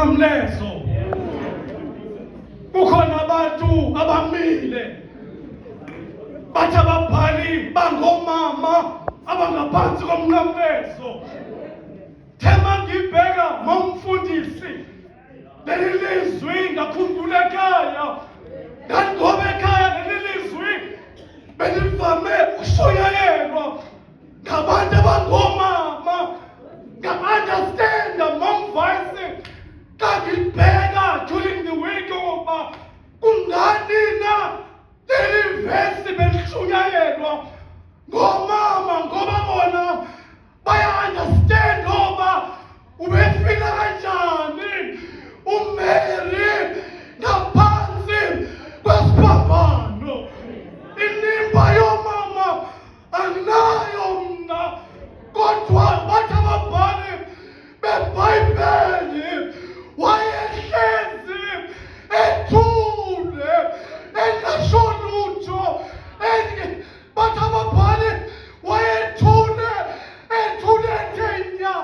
komnqamlezo kukhona abantu abamile, bathi ababhali bangomama abangaphansi komnqamlezo. Thema ngibheka momfundisi leli lizwi, ngakhumbula ekhaya, ngangoba ekhaya leli lizwi belivame ukushunyayelwa ngabantu abangomama. Nga-understanda momvayisi xa ngilibheka during the week ukuba kungani na leli vesi belishunyayelwa ngomama, ngoba bona baya-understand ngoba ubefika kanjani uMary ngaphansi kwesiphambano. Inimba yomama anginayo mna, kodwa bathi ababhali beBhayibheli wayehlezi ethule engasho lutho. Bathi ababhali wayethule, ethule ethe nya.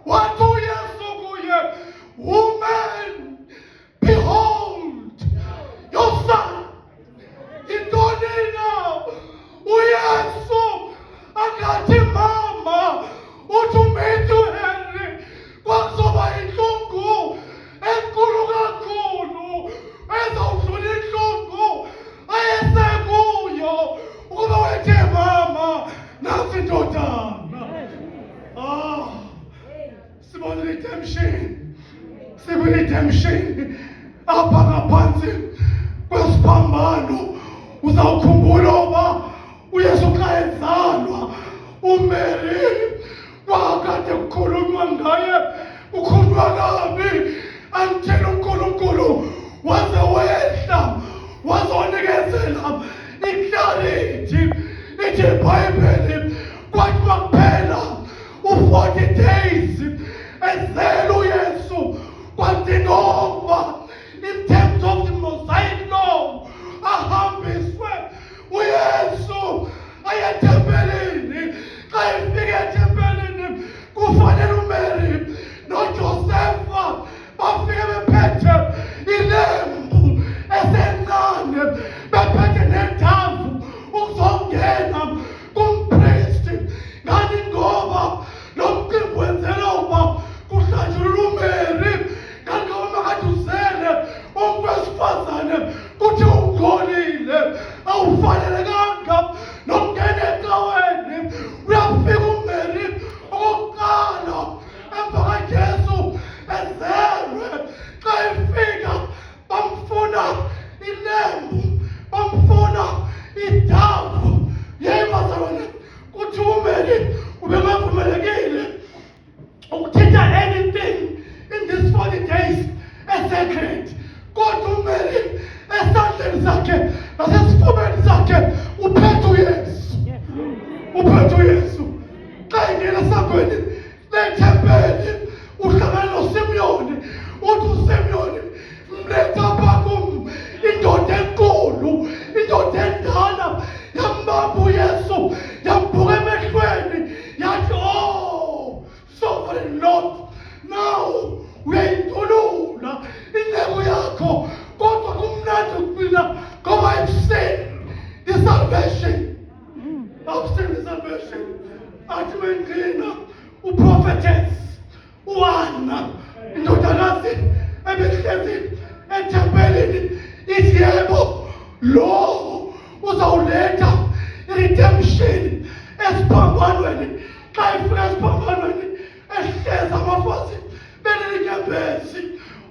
Wathi uYesu kuye, "Woman, behold your son." Yintoni na uYesu angathi mama? Uthi uMatthew Henry kwakuzoba inhlungu enkulu kakhulu ezawudlula inhlungu ayesekuyo ukuba wethe, "Mama, nasi indodana." Ah, sibona redemption, sikwi-redemption apha ngaphansi kwesiphambano. Uzawukhumbula uba uYesu xa ezalwa, uMary wakade kukhulunywa ngaye, kukhulunywa kabi, until uNkulunkulu waze wehla wazonikezela i-clarity. Ithi iBhayibheli kwathi kwakuphela u-40 days ezele uYesu, kwadinga ukuba in terms of the Mosaic law ahambiswe uYesu aye ethempelini. Xa efika ethempelini, kufanele uMary noJosefa bafike bephethe ilembu esencane, bephethe ne-dove, ukuzongena kumpristi. Ngani? Ngoba lo mcimbi wenzela ukuba kuhlanjululwe uMary. Ngani? Ngoba makade uzele umuntu wesifazane kuthi ungcolile, awufanelekanga nokungena ecaweni. Uyafika uMary okokuqala emva kaJesu ezelwe. Xa efika bamfuna ilembu, bamfuna i-dove. Yeyi bazalwane, kuthi uMary ubengavumelekile ukuthinta anything in this 40 days e-sacred, kodwa uMary esandleni sakhe nasesifubeni sakhe uphethe uYesu, uphethe uYesu. Xa ingena esangweni lethempeli uhlangana noSimyoni. Uthi uSimyoni, "Mletha apha kum indoda enkulu, indoda endala." Yambamba uYesu, yambuka emehlweni, yathi, "Oh sovereign Lord, now uyayindulula inceku yakho, kodwa kumnandi kumina ngoba I've seen the salvation, I've seen the salvation." Athi mengcina u-prophetess uAnna, indodakazi ebehlezi ethempelini, ithi, "Yebo, lo uzawuletha i-redemption esiphambanweni." Xa ifika esiphambanweni, ehleza abafazi belelinyembezi,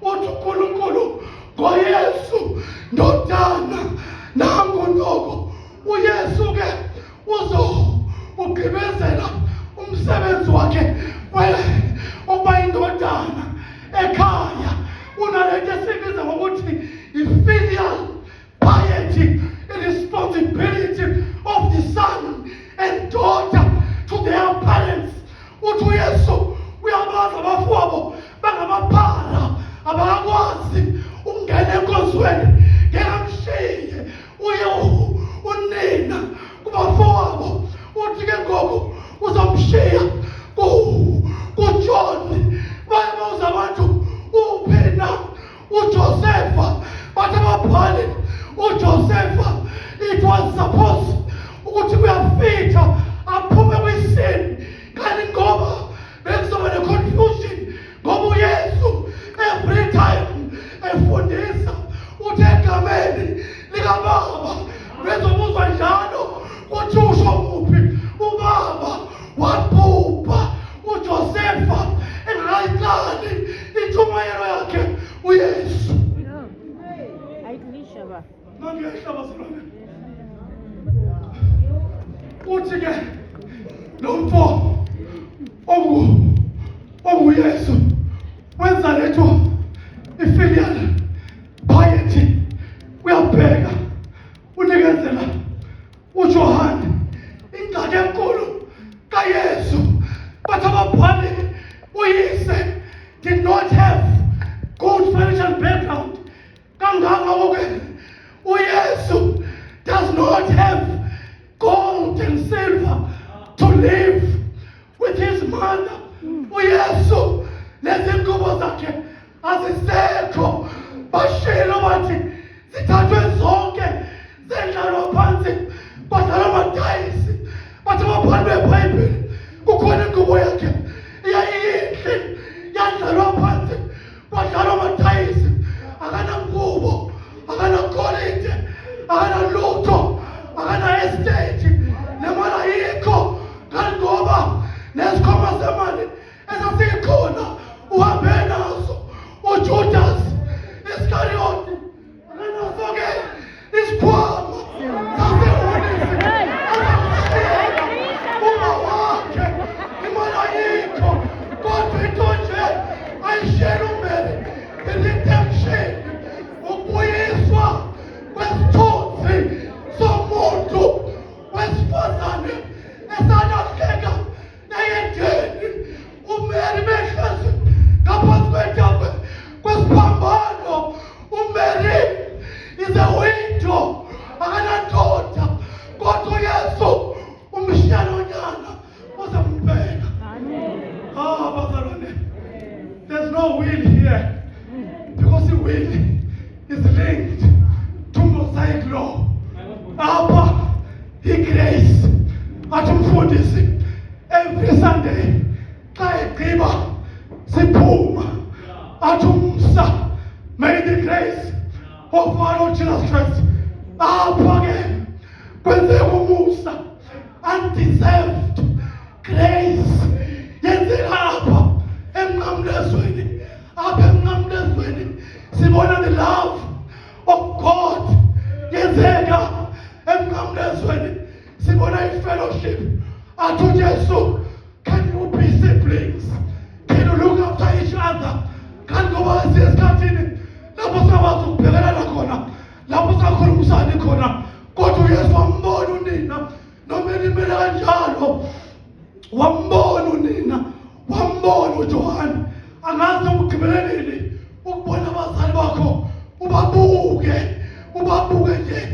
uthi uNkulunkulu ngoYesu, "Ndodana, nangu noko." uYesu ke uzo ugqibezela umsebenzi wakhe ukuba indodana ekhaya. Unalento esibiza ngokuthi i-filial piety, i-responsibility of the son and daughter to their parents. Uthi uYesu uyabazi abafowabo bangamaphara, abakakwazi. uJosefa, bathi ababhali uJosefa it was supposed ukuthi kuyafitha aphume kwisini, kanti ngoba bekuzoba ne-confusion, ngoba uYesu every time efundisa uthi egameni likaBaba, bezobuzwa njalo kuthi usho kuphi uBaba. Wabhubha uJosefa engakayiqali intshumayelo yakhe uYesu. Ayikulisha ba. Mangehla bazalwane, uthi ke lo mfo onguYesu wenza lethu i-filial piety, uyabheka unikezela uJohane ingxaki enkulu kaYesu. Bathi ababhali uyise did not have good financial background kangako ke uYesu does not have gold and silver to live with his mother. UYesu lezi ngubo zakhe azisekho, bashilo bathi zithathwe zonke, zendlalwa phansi, kwadlalwa amadayisi. Bathi ababhali beBhayibheli kukhona ingubo yakhe eyayiyinhle, yadlalwa phansi, kwadlalwa amadayisi. Akanangubo, akanagolide, akanalutho, akana-estate, nemali ayikho, kanti ngoba nesikhwama semali esasikhona uhambe naso uJudas Iskariyoti. Akanaso-ke isikhwama sasehholisi azamshiyela uma wakhe, imali ayikho, kodwa into nje ayishiyela uMary i-redemption, ukubuyiswa kwesithunzi somuntu wesifazane esalahleka eyedeni. UMary behlezi ngaphansi kwentaba kwesiphambano, uMary is a widow, akanandoda, kodwa uYesu umshiya nonyana uzambheka. Ah bazalwane, there's no will here because the will is linked to Mosaic law. Apha i-grace. Athi umfundisi every Sunday xa egqiba siphuma athi umsa, "May the grace of our Lord Jesus Christ." Apha ke kwenzeka umusa, undeserved grace yenzeka apha emnqamlezweni. Apha emnqamlezweni sibona the love of God yenzeka emnqamlezweni, sibona i-fellowship. Athi uJesu, "Can you be siblings? Can you look after each other?" Kanti ngoba siye esikhathini lapho singakwazi ukubhekelana khona, lapho singakhulumisani khona, kodwa uYesu wambona unina noma elimele kanjalo, wambona unina, wambona uJohane. Angazi noma ugqibele nini ukubona abazali bakho, ubabuke, ubabuke nje.